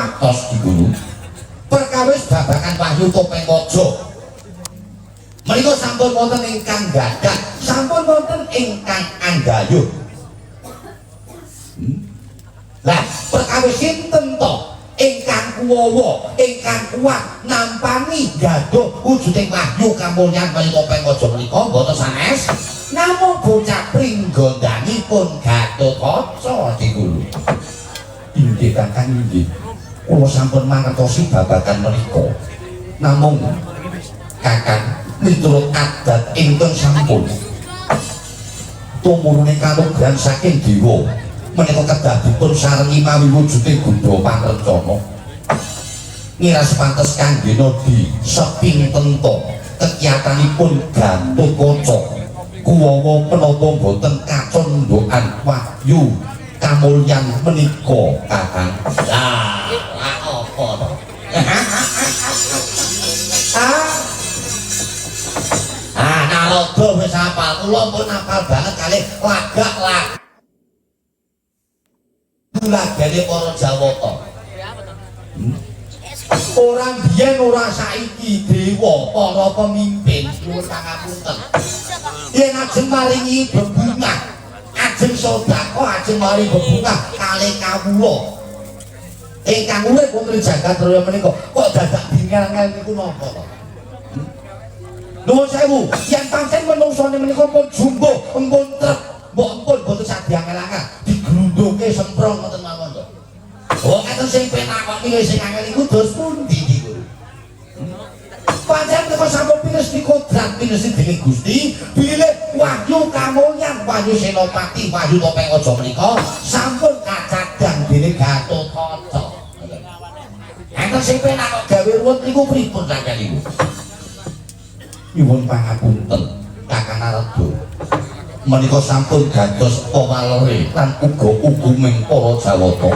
Kuwatos Ki Guru. Perkawis babagan wahyu topeng waja menika sampun wonten ingkang gadah, sampun wonten ingkang anggayuh. Lah, perkawis sinten to ingkang kuwawa, ingkang kuat nampani gaduh wujuding wahyu kamulyan kaya topeng waja menika mboten sanes namung bocah pringgondanipun Gatotkaca Ki Guru. Inggih Kakang, inggih. Kula sampun mangertosi babagan menika. Namung Kakang, miturut adat ingkang sampun tumurune kalugrahan saking dewa menika kedah dipun sarengi mawi wujude gudha pangrencana. Ngiras pantes kangge nodi sepinten to kekiyatanipun Gatotkaca kuwawa menapa boten kacondhokan wahyu kamulyan menika Kakang. Lah, lah apa to? Ah. Ah, Narada wis hafal. Kula pun hafal banget kalih lagak lagu lagane para Jawata. Ora biyen ora saiki dewa para pemimpin nyuwun pangapunten. Yen ajeng maringi bebungah, ajeng sedekah, ajeng maringi bebungah kalih kawula ingkang urip wonten jagat raya menika kok dadak dingel-ngel niku napa to? Nuwun sewu, yen pancen menungsane menika pun jumbuh, empun trep, mbok empun boten sadiangel-angel diglundhuke semprong ngoten mawon to. Oh, enten sing penak kok milih sing angel iku dos pundi iki, Guru? Pancen menika sampun pinesti kodrat pinesti dening Gusti, bilih wahyu kamulyan, wahyu senopati, wahyu topeng aja menika sampun kacadang dening Gatotkaca. Enten sing penak kok gawe ruwet niku pripun sampeyan niku? Nyuwun pangapunten, Kakang Narada. Menika sampun dados pewalere lan uga hukuming para Jawata.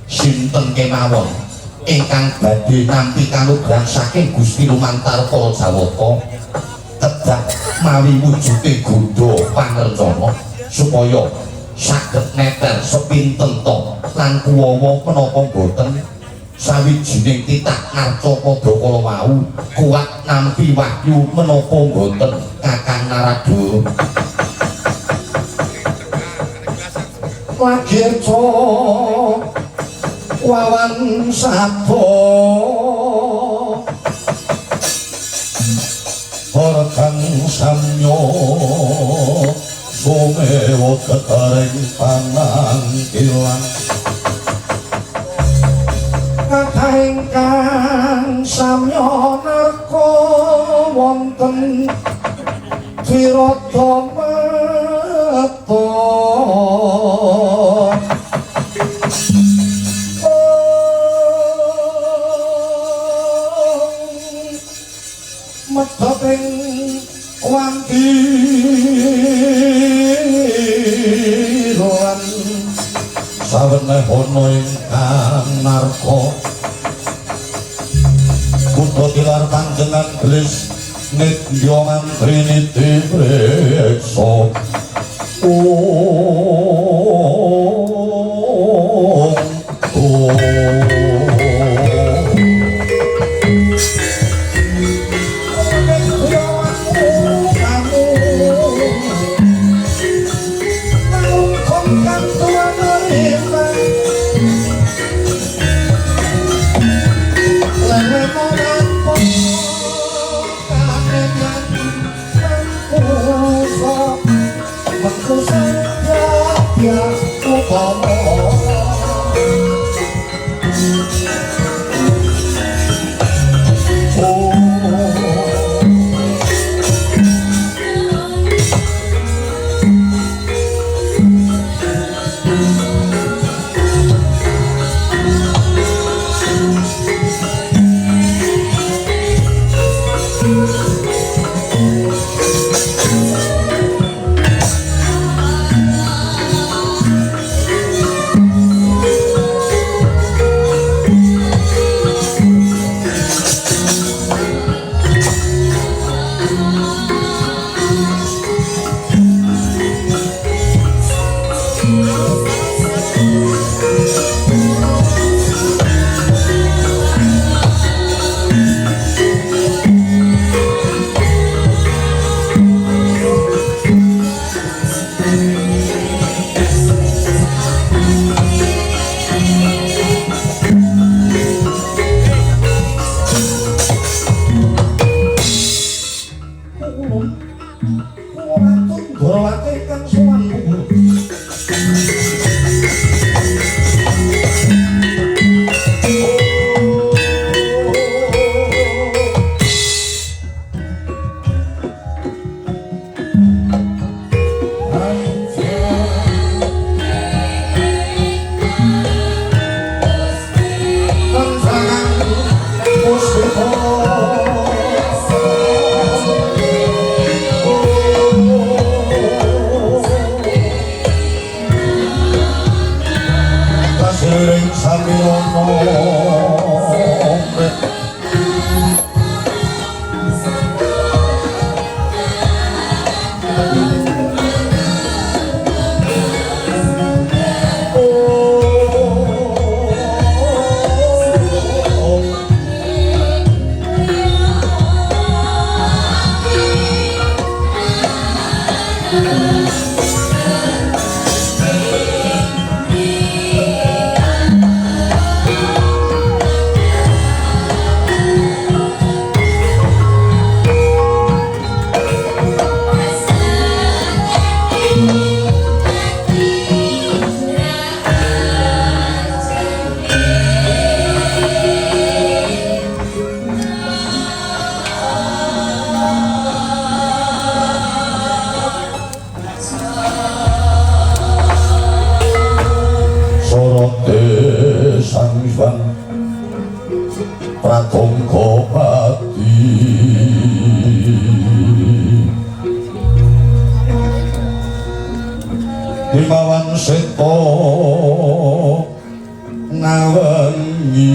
Sinten kemawon ingkang badhe nampi kanugrahan saking Gusti lumantar para Jawata kedah mawi wujude gudha pangrencana supaya saged neter sepinten to lan kuwawa menapa boten sawijining titah ngarca padha kala wau kuat nampi wahyu menapa boten Kakang Narada. Lagi wawan sabda Kang samyo sumewa getaring panangkilan kathah ingkang samya narka wonten Wirata mata. Medhot ing wanti lan saweneh ana ingkang narka kutha tilar panjenengan gelis nitya mantri niti preksa. Om. Pratangga pati Himawan seta ngawengi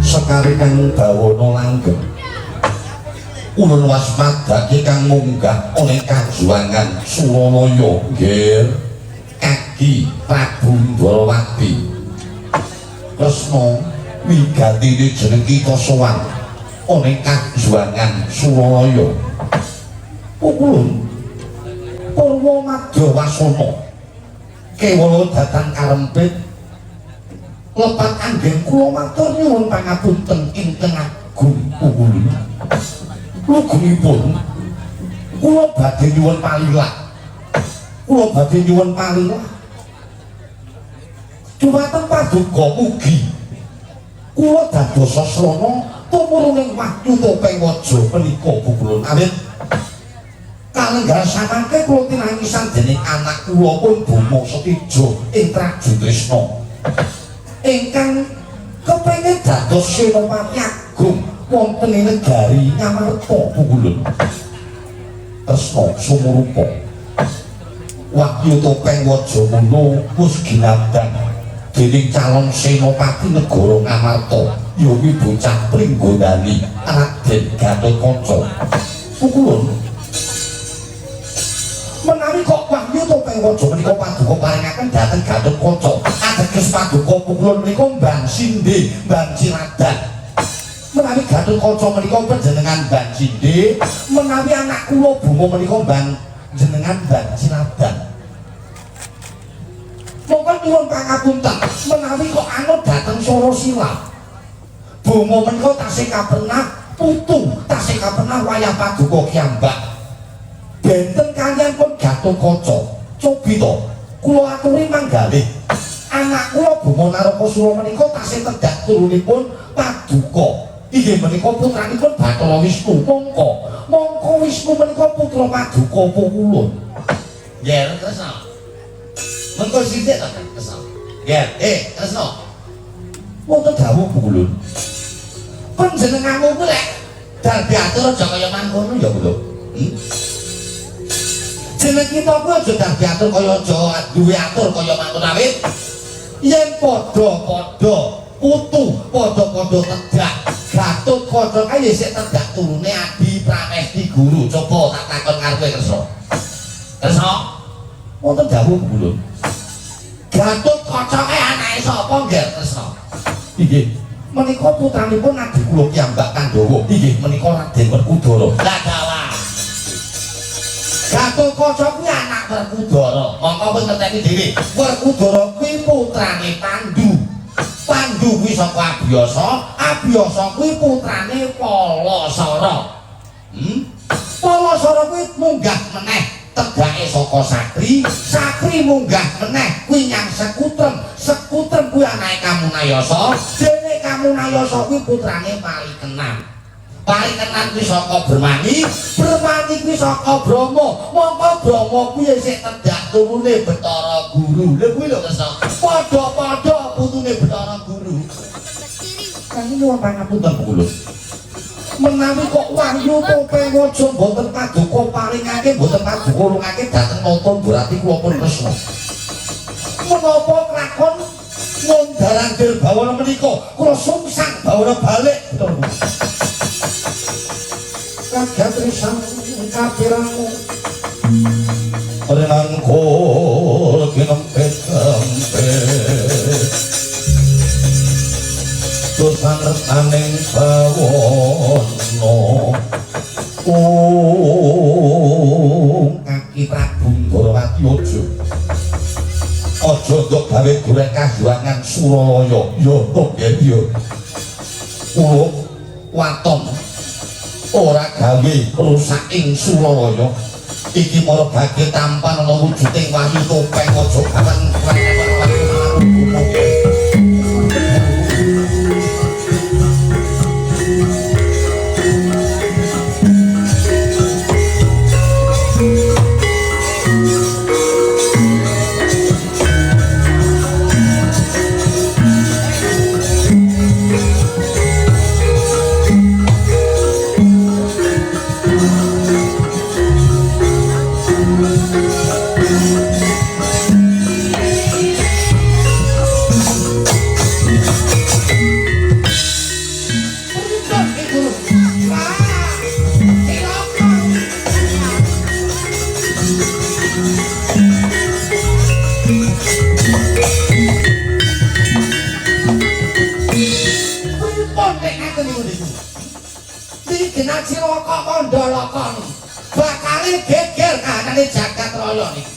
Sekari kang bawana langgeng ulun waspadake kang munggah oleh kajuwangan Suralaya nggih Kaki Prabu Ndrawati Kresna wigatine jeneng kita sowan oleh kajuwangan Suralaya. Pukulun Purwa Madya Wasana kewala datang karempit lepat anggen kula matur nyuwun pangapunten ingkang agung pukulun. Lugengipun kula badhe nyuwun palilah. Kula badhe nyuwun palilah. Dumateng paduka mugi kula dados sasrana tumuruning wahyu topeng waja menika pukulun. Awit kalenggahan samangke kula tinangisan dening anak kula pun Boma Setija ing Trajutrisna ingkang kepengin dados senopati agung wonten ing negari Ngamarta pukulun. Kresna sumurupa wahyu topeng waja mula wis ginandang dening calon senopati negara Ngamarta ya kuwi bocah Pringgondani Raden Gatotkaca. Pukulun menawi kok wahyu topeng waja menika paduka paringaken dhateng Gatotkaca ateges paduka pukulun menika Mbah Sinde Mbah Ciladan. Menawi Gatotkaca menika panjenengan Mbah Sinde, menawi anak kula Boma menika Mbah jenengan Mbah Ciladan. Monggo nyuwun pangapunten menawi kok anut dhateng Sorosila Boma menika tasih kapenah putu, tasih kapenah wayah paduka kiyambak. Benten kaliyan pun Gatotkaca. Cobi to kula aturi manggalih anak kula Boma Narakasura menika tasih tedhak turunipun paduka. Inggih menika putranipun Bathara Wisnu. Mongko mongko Wisnu menika putra paduka pukulun. Nger Kresna. Mengko sithik to Kresna. Nger, Kresna. Wonten dawuh pukulun. Panjenenganmu kuwi lek dal diatur aja kaya mangkono ya, Bro. Jeneng kita kuwi aja dal diatur kaya aja duwe atur kaya mangkono awit. Yen padha-padha putu, padha-padha tedhak Gatotkaca kae isih tedhak turune Adi Pramesti Guru. Coba tak takon karo kowe Kresna. Kresna, wonten dawuh pukulun. Gatotkaca kae anake sapa nggih Kresna? Inggih menika putranipun adi kula piyambak Pandhawa. Inggih menika Raden Werkudara. Lah dalah. Gatotkaca kuwi anak Werkudara. Mongko kowe ngerteni dhewe. Werkudara kuwi putrane Pandu. Pandu kuwi saka Abiyasa, Abiyasa kuwi putrane Palasara. Palasara kuwi munggah meneh tedhake saka Sakri, Sakri munggah meneh kuwi nyang Sekutrem, Sekutrem kuwi anake Kamunayasa, dene Kamunayasa kuwi putrane Parikenan. Parikenan kuwi saka Brahmani, Brahmani kuwi saka Brahma. Mongko Brahma kuwi isih tedhak turune Bathara Guru. Lha kuwi lho Kresna. Padha-padha putune Bathara Guru. Kangge nyuwun pangapunten pukulun. Menawi kok wahyu topeng waja mboten paduka paringake mboten paduka lungake dhateng nata berarti kula pun Kresna. Menapa klakon ngundar-andir bawana menika kula sungsang bawana balik. Kaget risang kapirangmu renangkul kinempet-empet dosan retaning bawana Oh, kaki Prabu Ndorowati aja. Aja ndok gawe goreng kajuwangan Suralaya. Ya kok ya. Kula waton ora gawe rusak ing Suralaya. Iki para bage tampan ana wujuding wahyu topeng aja kawan. Bakale geger kahanane jagat raya niki.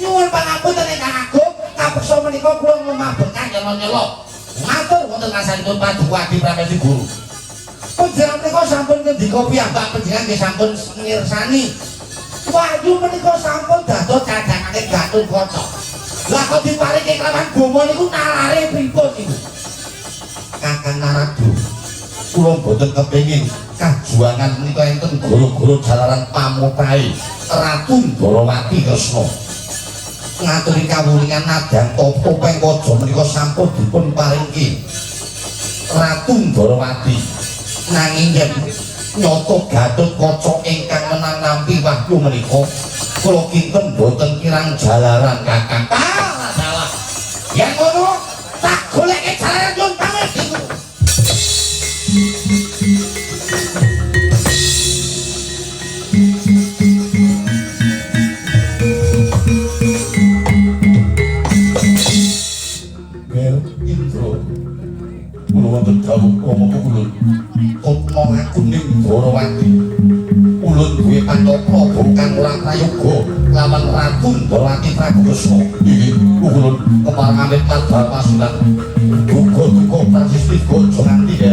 Nyuwun pangapunten ingkang agung, kapeksa menika kula nglemah bekah nyela-nyela. Matur wonten ngasanipun Paduka Adi Pramesti Guru. Panjenengan menika sampun ngendika piyambak panjenengan nggih sampun mirsani. Wahyu menika sampun dados cadhangane Gatotkaca. Lah kok diparingi kelawan boma niku nalare pripun niku? Kakang Narada, kula mboten kepengin kajuwangan menika enten gara-gara jalaran pamotahe Ratu Ndorowati Kresna. Ngaturi kawuningan nadyan topeng waja menika sampun dipun paringke Ratu Ndorowati. Nanging yen nyata Gatotkaca ingkang menang nampi wahyu menika kula kinten boten kirang jalaran Kakang. Ah, salah. Yen ngono tak goleke jalaran nyun pamit iku. Wonten dawuh Rama ulun Tutma Aguning Ndorowati ulun duwe pantapa kang ora prayoga lawan Ratu Ndorowati Prabu Kresna. Inggih ulun kepareng amit padha pasunan duga-duga prasasti aja nganti ya.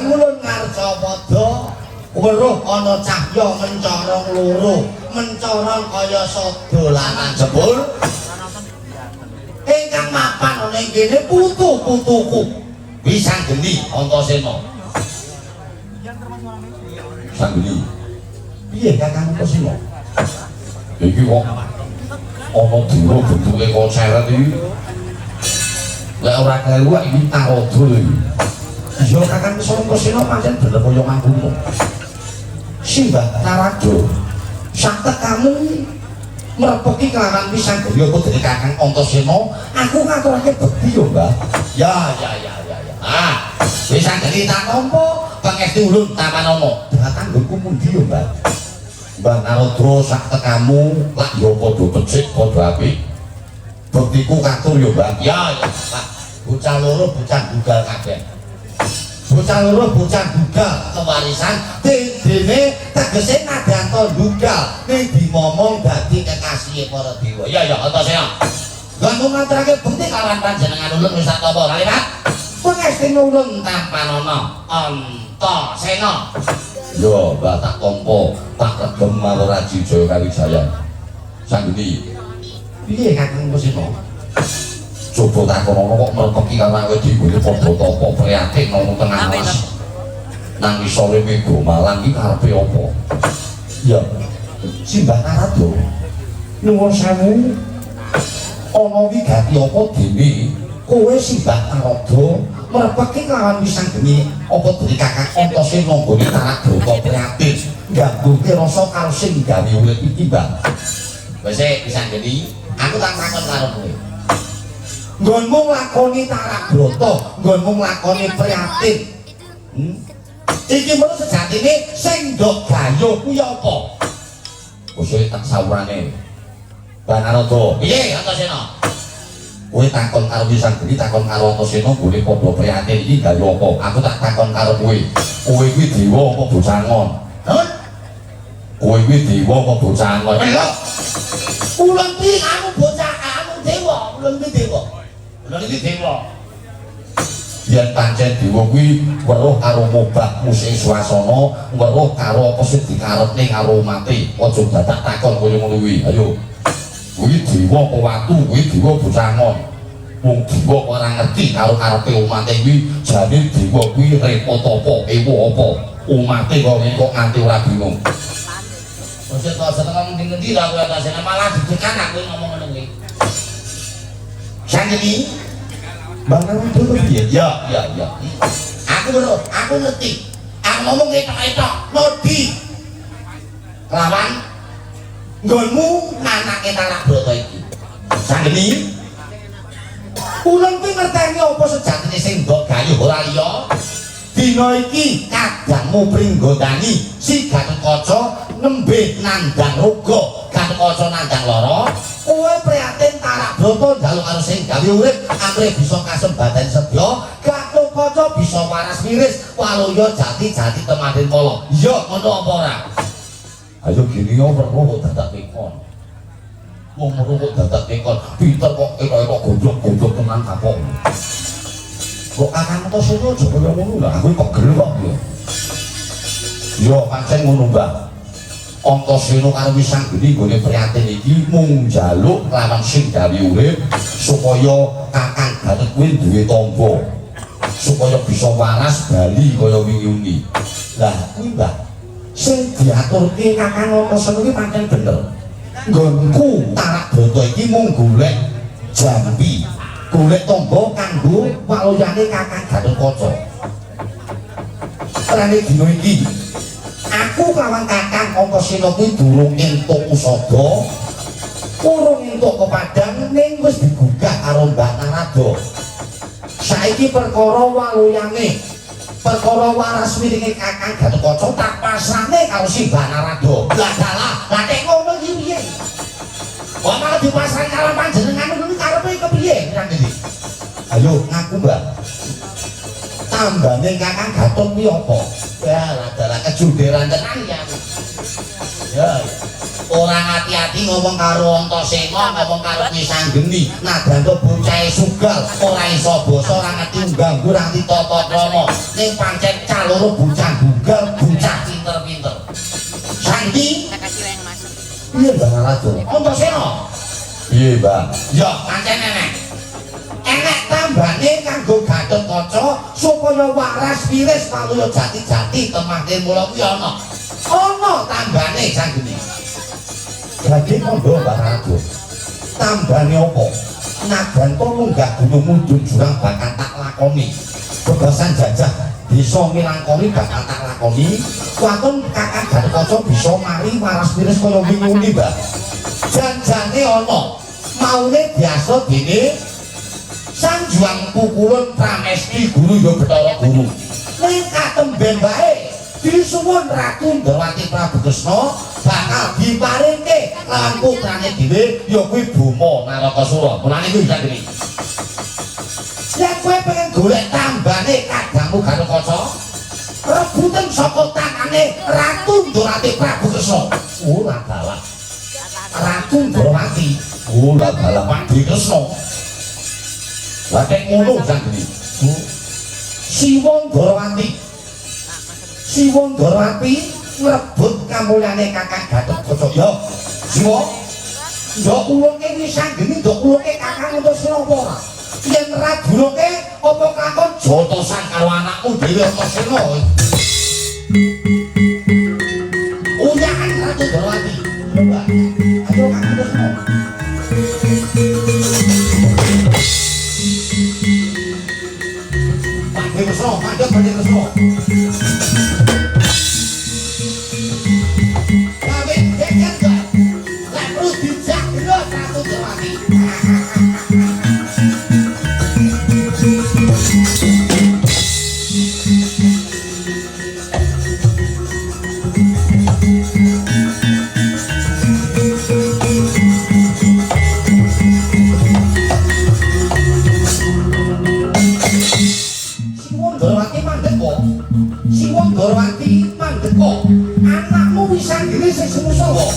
Kadang ulun ngarcapada weruh ana cahya mencorong loro, mencorong kaya sadolanan jebul. Ingkang mapan ana ing kene putu-putuku. Wisanggeni Antasena. Sanggeni. Piye Kakang Antasena? Iki kok ana dewa bentuke kaya ceret iki. Lek ora kleru iki Narada iki. Iya Kakang Antasena pancen bener kaya mangkono. Simbah Narada, satekamu mrepeki kelawan Wisanggeni apa dene Kakang Antasena, aku ngaturake bekti yo, Mbah. Ya ya ya ya ya. Ah, Wisanggeni tak nampa pangesti ulun tamanono. Dhateng nggonku pundi yo, Mbah? Mbah Narada saktekamu lak yo padha becik padha apik. Bektiku katur yo, Mbah. Ya ya, Pak. Bocah loro bocah dugal kabeh. Bocah loro bocah dugal kewarisan dene tegese nadyanto dugal ning dimomong dadi kekasihe para dewa. Ya ya Antasena. Ganggu ngaturake bekti kalawan panjenengan ulun wis tak tampa kali, Pak. Pangestine ulun tampanana Antasena. Yo, Mbah tak tampa, tak regem marang Raji Jaya Kawijaya. Sanggeni. Piye Kakang Antasena? Coba takonono kok mrepeki karo awake dhewe padha tapa prihatin nang tengah alas. Nang ngisore Mega Malang iki karepe apa? Ya. Simbah Narada. Nuwun sewu. Ana wigati apa dene kowe Simbah Narada mrepeki kelawan Wisanggeni apa dene Kakang Antasena nggone tarak brata prihatin nggangguke rasa karo sing gawe urip iki, Mbah. Wis Wisanggeni, aku tak takon karo kowe. Nggonmu nglakoni tarak brata, nggonmu nglakoni prihatin. Iki ngono sejatine sing ndok gayuh kuwi apa? Wis tak sawurane. Mbah Narada, piye Antasena? Kowe takon karo Wisanggeni, takon karo Antasena nggone padha prihatin iki gawe apa? Aku tak takon karo kowe. Kowe kuwi dewa apa bocah angon? Hah? Kowe kuwi dewa apa bocah angon? Lho. Ulun kuwi anu bocah anu dewa, ulun kuwi dewa. Ulun iki dewa. Yen pancen dewa kuwi weruh karo mobah musik swasana, weruh karo apa sing dikarepne karo umate. Aja dadak takon kaya ngono kuwi. Ayo. Kuwi dewa apa watu, kuwi dewa bocah angon. Wong dewa kok ora ngerti karo karepe umate kuwi, jane dewa kuwi repot apa, ewo apa. Umate kok kok nganti ora bingung. Aja to aja tekan ngendi-ngendi lho aku Antasena malah didekan aku ngomong ngono kuwi. Sanggeni Mbah Narada to piye? Ya, ya, ya. Aku weruh, aku ngerti. Aku ngomong etok-etok, nodi. Lawan nggonmu anake Tarak Brata iki. Sanggeni ulun kuwi ngerteni apa sejatine sing mbok gayuh ora liya. Dina iki kadangmu Pringgondani si Gatotkaca nembe nandang roga, Gatotkaca nandang lara. Kowe prihatin Tarak Brata njaluk karo sing gawe urip amrih bisa kasembadan sedya, Gatotkaca bisa waras wiris waluya jati-jati temaden pala. Iya ngono apa ora? Ayo gini yo weruh kok dadak tekon. Wong weruh kok dadak tekon, pinter kok etok-etok goblok-goblok tenan kapok. Kok Kakang Antasena aja kaya ngono lah, aku kok gel kok ya. Yo pancen ngono, Mbah. Antasena karo Wisanggeni nggone prihatin iki mung njaluk lawan sing gawe urip supaya Kakang Gatot kuwi duwe tamba. Supaya bisa waras bali kaya wingi-wingi. Lah kuwi, Mbah, sing diaturke Kakang Antasena kuwi pancen bener. Nggonku Tarak Brata iki mung golek jampi, golek tamba kanggo waluyane Kakang Gatotkaca. Rene dina iki aku kawan Kakang Antasena kuwi durung entuk usada, urung entuk kepadang ning wis digugah karo Mbah Narada. Saiki perkara waluyane, perkara waras wiringe Kakang Gatotkaca tak pasrahne karo si Mbah Narada. Lah dalah, lah nek ngono iki piye? Kok malah dipasrahne karo panjenengan kuwi karepe kepiye nang ndi? Ayo ngaku, Mbah. Tambane Kakang Gatot kuwi apa? Ya, lah dalah kejunderan tenan ya. Ya. Ora ngati-ati ngomong karo Antasena, ngomong karo Ki Sanggeni. Najan to bocahe sugal, ora iso basa, ora ngerti ngganggu, ora ngerti tata krama. Ning pancen cah loro bocah bugal, bocah pinter-pinter. Sandi piye Mbah Raja? Antasena. Piye, Mbah? Ya, pancen enek. Enek tambane kanggo Gatotkaca supaya waras wiris paluya jati-jati temah mula kuwi ana. Ana tambane Sanggeni. Badhe kandha Mbah Raja. Tambane apa? Najan to munggah gunung mudhun jurang bakal tak lakoni. Bebasan jajah desa Milangkori bakal tak lakoni. Waton Kakang Gatotkaca bisa mari waras wiris kaya wingi, Mbah. Janjane ana. Maune biasa dene Sang Juang Pukulun Pramesti Guru ya Bathara Guru. Ning katemben wae disuwun Ratu Ndrawati Prabu Kresna bakal diparingke lawan putrane dhewe ya kuwi Boma Narakasura. Mulane kuwi Sanggeni. Yen kowe pengen golek tambane kadangmu Gatotkaca, rebuten saka tangane Ratu Ndrawati Prabu Kresna. Ora dalah. Ratu Ndrawati, ora dalah Pakde Kresna. Lah nek ngono Sanggeni. Siwa Ndrawati. Siwa Ndrawati ngrebut kamulyane Kakang Gatotkaca. Ya, Siwa. Ndok ulungke kuwi Sanggeni, ndok ulungke Kakang Antasena apa ora? Yen ra dulungke apa kelakon jotosan karo anakmu dhewe Antasena. Uyahan Ratu Ndrawati. Coba. Ayo Kakang Antasena. Pakde Kresna, mandek Pakde Kresna. Gawe geger kok. Lek perlu dijak gerot Ratu Ndrawati. Siwa Ndrawati mandek kok. Siwa Ndrawati mandek kok. Anakmu wis Sanggeni sing semusa kok.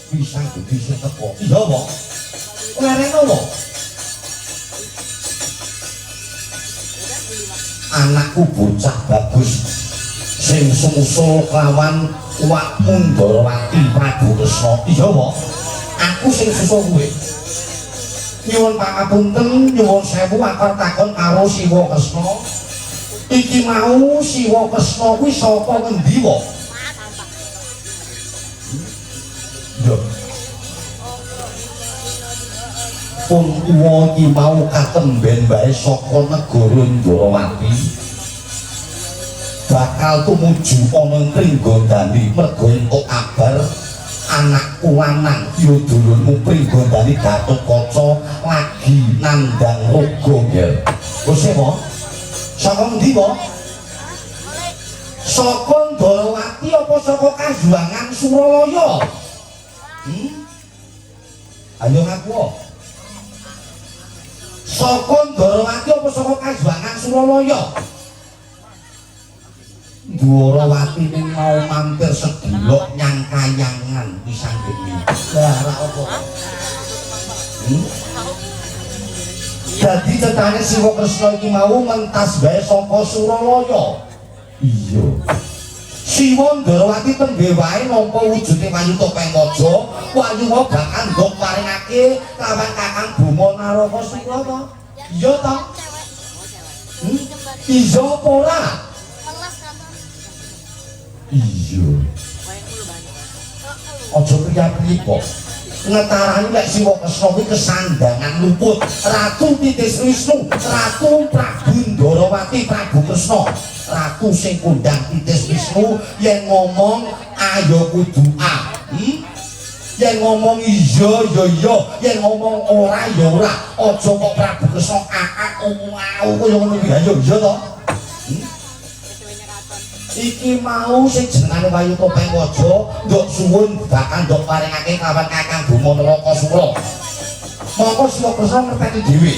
Bisa bisa teko. Iya, Pak. Lereno, Pak. Anakku bocah bagus sing sumusul kelawan Wak Mundarawati Prabu Kresna. Iya, Pak. Aku sing susul kuwe. Nyuwun pangapunten, nyuwun sewu akar takon karo Siwa Kresna. Iki mau Siwa Kresna kuwi saka ngendi, Pak? Yo. Pun uwa iki mau katemben wae saka negara Ndrawati. Bakal tumuju ana ing Pringgondani merga entuk kabar anakku lanang ya dulurmu Pringgondani Gatotkaca lagi nandhang raga ngger. Wis e, Pak. Saka ngendi, Pak? Saka Ndrawati apa saka Kajuwangan Suralaya? Ayo ngaku. Saka Ndrawati apa saka Kajuwangan Suralaya? Ndrawati ning mau mampir sedelok nyang kayangan Wisanggeni. Lah ora apa. Dadi cetane Siwa Kresna iki mau mentas wae saka Suralaya. Iya. Siwa Ndrawati tembe wae nampa wujude Wayu Topeng Waja, Wayu bakal ndok paringake lawan Kakang Boma Narakasura to. Iya to? Iya apa ora? Iya. Aja priya-priya kok. Ngetarani nek Siwa Kresna kuwi kesandangan luput Ratu Titis Wisnu, Ratu Prabu Ndrawati Prabu Kresna. Ratu sing kondang Titis Wisnu yen ngomong ayo kudu A. Yen ngomong iya ya iya, yen ngomong ora ya ora. Aja kok Prabu Kresna aak au kaya ngono kuwi. Ayo iya to. Iki mau sing jenengane Wayu Topeng Waja nduk suwun bakal nduk paringake kawan Kakang Boma Narakasura. Mongko Siwa Kresna ngerteni dhewe.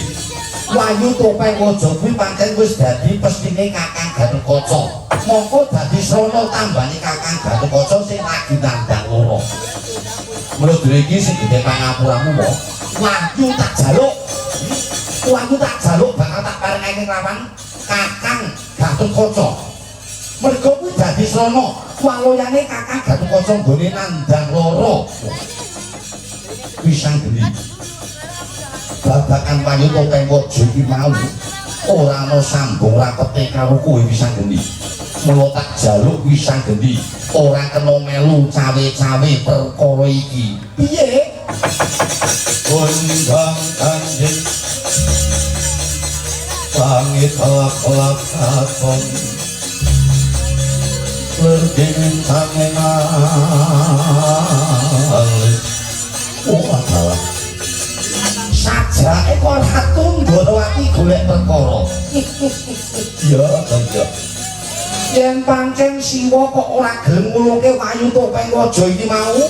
Wayu Topeng Waja kuwi pancen wis dadi pestine Kakang Gatotkaca. Mongko dadi srana tambane Kakang Gatotkaca sing lagi nandhang lara. Mula iki sing gedhe pangapuramu wae. Wahyu tak jaluk. Wahyu tak jaluk bakal tak parengake lawan Kakang Gatotkaca. Mergo kuwi dadi srana waloyane Kakang Gatotkaca nggone nandhang lara. Pisang geni. Babakan Wayu Topeng Waja iki mau ora ana sambung rapete karo kowe Pisang Geni. Mula tak jaluk Pisang Geni ora kena melu cawe-cawe perkara iki. Piye? Kondang kanjeng langit lak-lak katon lerding sange alis. Oh adalah sajake kok Ratu Ndorowati golek perkara. Iya, iya. Yen pancen Siwa kok ora gelem ngulungke Wayu Topeng Waja iki mau,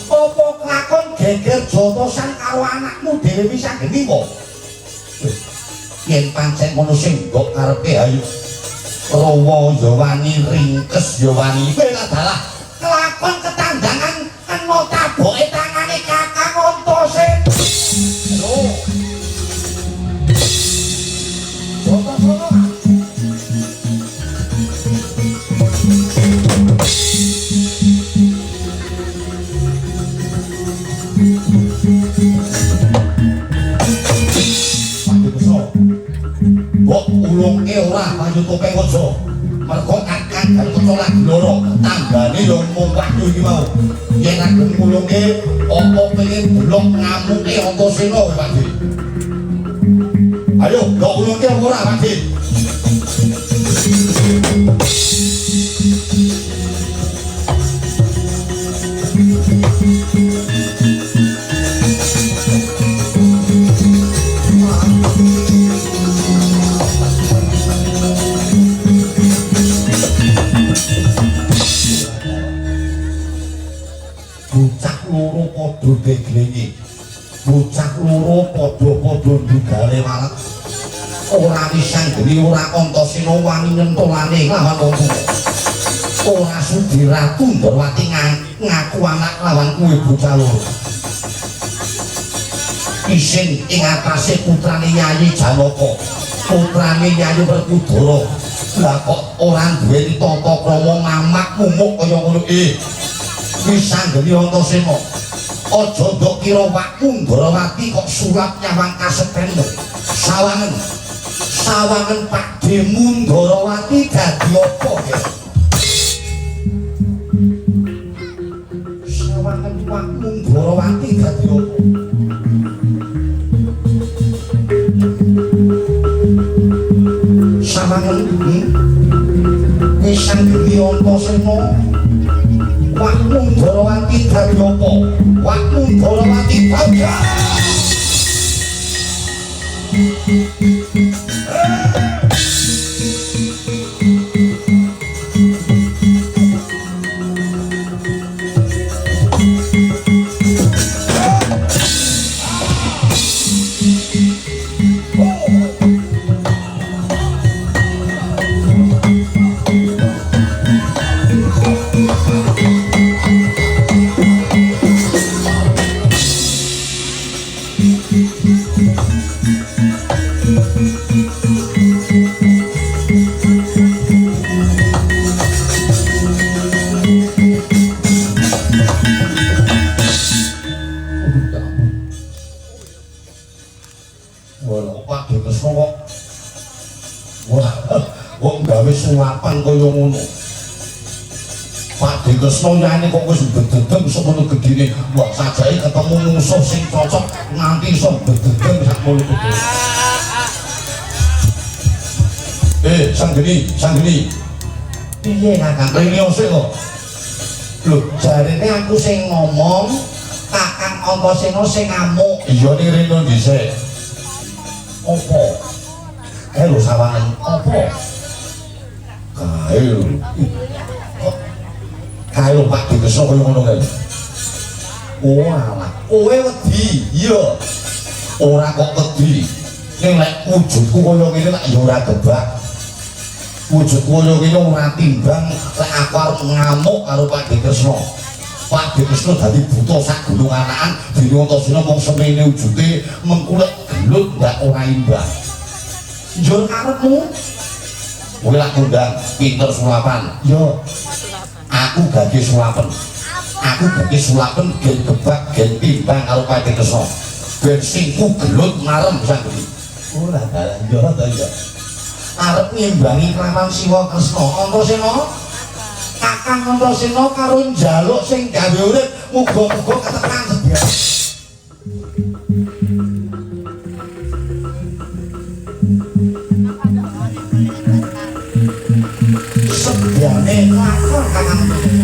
apa kelakon geger jotosan karo anakmu dhewe Pisang Geni kok? Yen pancen ngono sing mbok karepe ayo rawa ya wani, ringkes ya wani. Kowe dalah kelakon ketandangan kena taboke tangane Kakang Antasena. Lho. Jotosan. Mbok ulungke ora Wayu Topeng Waja. Mergo Kakang Gatotkaca lagi lara, tambane ya mung Wahyu iki mau. Yen aku ngulungke apa pengen delok ngamuke Antasena kowe Pak Di. Ayo, mbok ulungke apa ora Pak Di? Bocah loro padha deglengi. Bocah loro padha-padha ndugale walet. Ora Pisang Geni ora Antasena wani nyentolane lawan wong tuwa. Ora sudi Ratu Ndorowati ngaku anak lawan kuwi bocah loro. Isin ing atase putrane Yayi Janaka, putrane Yayi Werkudara. Lah kok ora duweni tata krama mamak mumuk kaya ngono iki. Pisang Geni Antasena, aja ndok kira wakmu Ndorowati kok sulap nyawang kasetenmu. Sawangen, sawangen pakdemu Ndorowati dadi apa ya? Sawangen wakmu Ndorowati dadi apa? Sawangen Pisang Geni Antasena, wakmu Ndorowati dadi apa? Wakmu Ndorowati dadi sulapan kaya ngono. Pak Kresna yane kok wis bededem semono gedine. Wah, sajake ketemu musuh sing cocok nganti iso bededem sakmono gedine. Sanggeni, Sanggeni. Piye Kakang? Rene sik kok. Lho, jarene aku sing ngomong Antasena sing ngamuk. Iya ning rene dhisik. Apa? Kae lho sawangan Apa? Kae lho. Kok kae lho Pak Dikesna kaya ngono kae. Oh alah, Kowe wedi. Iya. Ora kok wedi. Ning lek wujudku kaya ngene lak ya ora gebak. Wujudku kaya ngene ora timbang lek aku arep ngamuk karo Pak Dikesna. Pak Dikesna dadi buta sak gunung anakan, dene Antasena mung semene wujude mengkulek gelut ndak ora imbang. Njur karepmu? Kowe lak kondang pinter sulapan. Yo, aku gage sulapen. Aku gage sulapen gen gebak gen timbang karo Pak Dikesna. Ben singku gelut marem sanggeni. Ora dalan yo ta yo. Arep ngimbangi kelawan Siwa Kresna. Antasena, Kakang Antasena karo njaluk sing gawe urip muga-muga ketekan sedya. Sedyane lakon Kakang Antasena.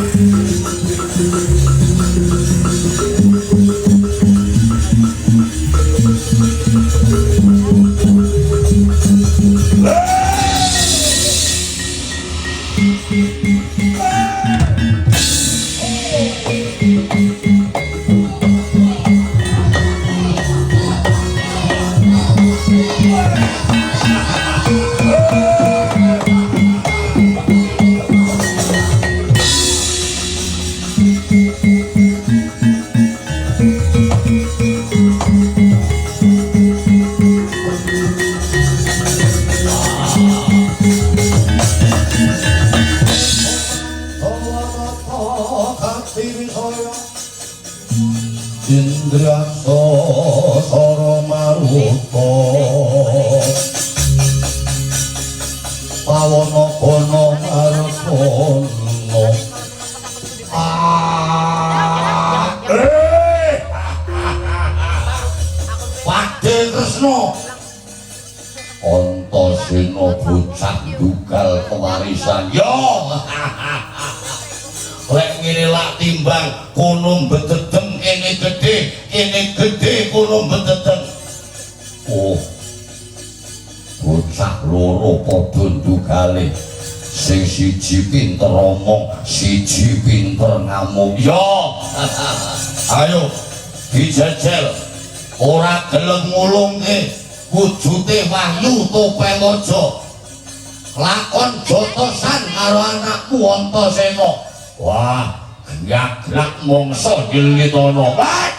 Indraksa Sara Maruta Pawana Gana Martana. Pakde Kresna Antasena bocah dugal kewarisan. Yo. Lek ngene lak timbang kono mbededeng kene gedhe, kene gedhe kono mbededeng. Oh. Bocah loro padha ndugale. Sing siji pinter omong, siji pinter ngamuk. Yo. Ayo dijejel. Ora gelem ngulungke wujute wahyu topeng aja. Lakon jotosan karo anakku Antasena. Wah, gerak-gerak mongso dilitono. Wah!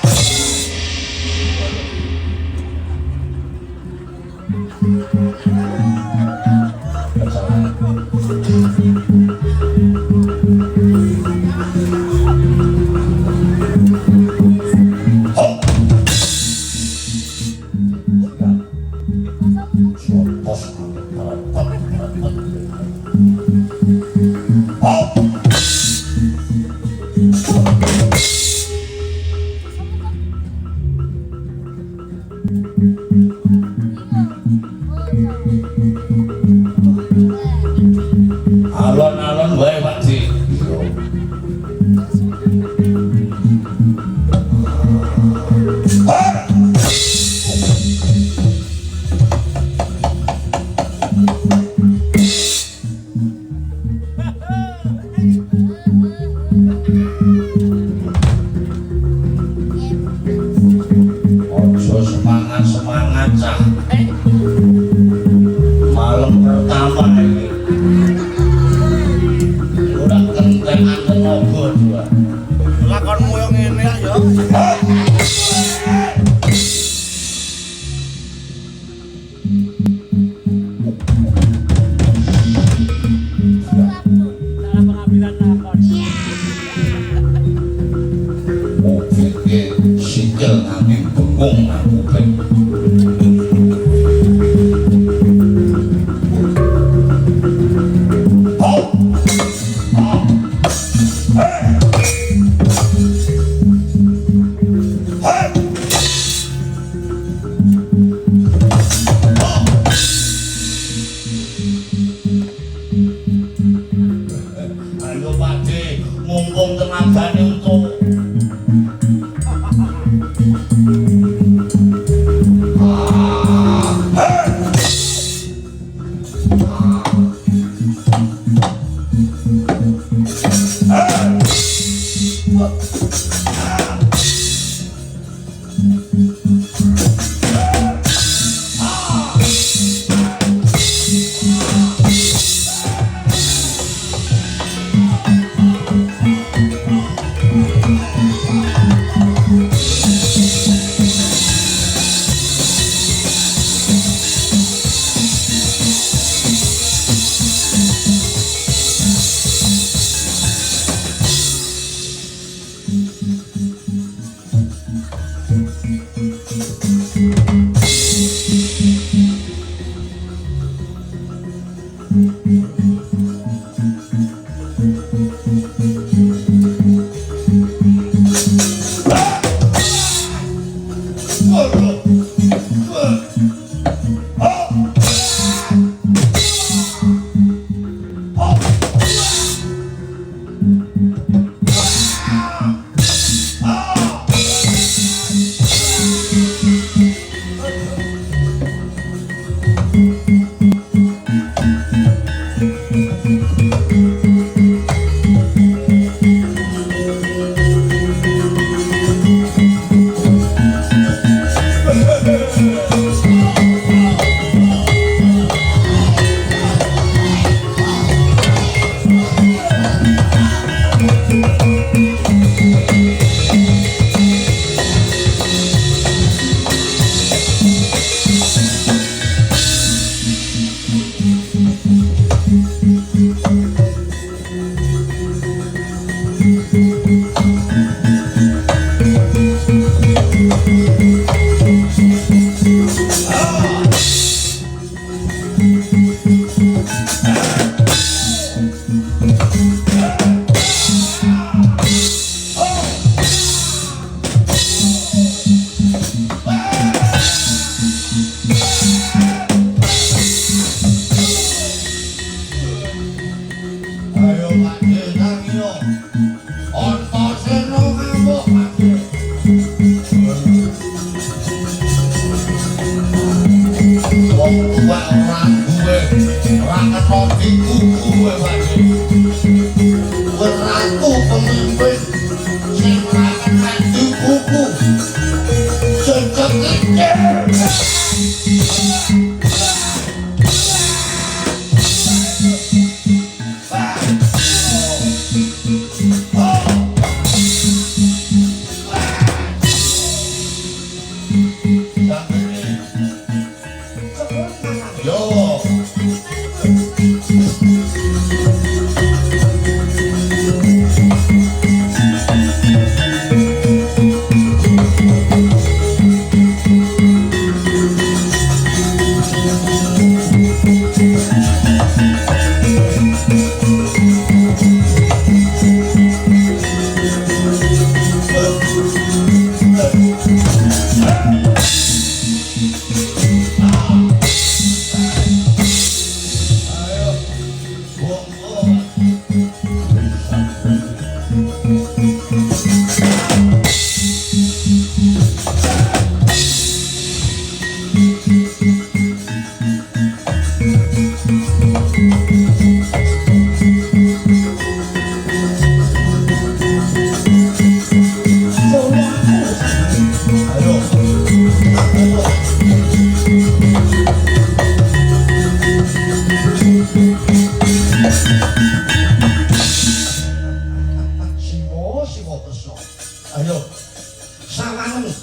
sawangen.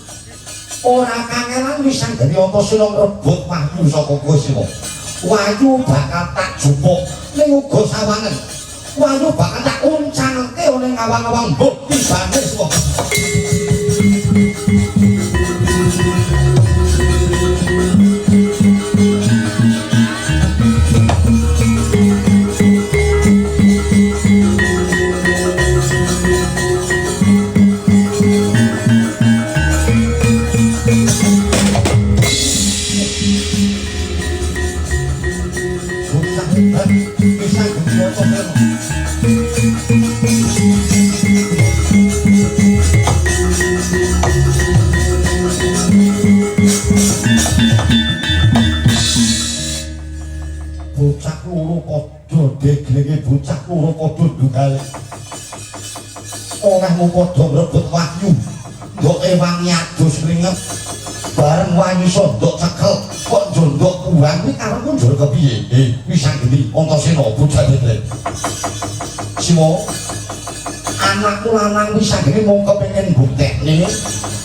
Ora kangelan wis anggene Antasena ngrebut wahyu saka kowe Siwa. Wahyu bakal tak jupuk ning uga sawangen. Wahyu bakal tak uncalke oleh ngawang-awang mbok tibane Siwa. Bocah loro padha deglenge, bocah loro padha ndugale. Olehmu padha ngrebut wahyu. Ndoke wangi adus ringep. Bareng wahyu sondok cekel, kok njondok kuwang kuwi karepmu njur kepiye? Wis anggeni Antasena bocah degleng. Siwa, anakku lanang wis anggene mung kepengin mbuktekne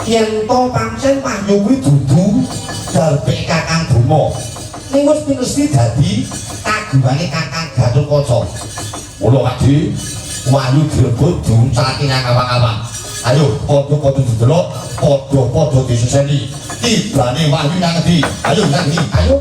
yen to pancen wahyu kuwi dudu darbek Kakang Boma. Ning wis pinesti dadi kagungane Kakang Gatotkaca. Mula Adi, wahyu direbut diuncalake nang awang-awang. Ayo padha-padha didelok, padha-padha diseseni. Tibane wahyu nang ngendi? Ayo nang ngendi? Ayo.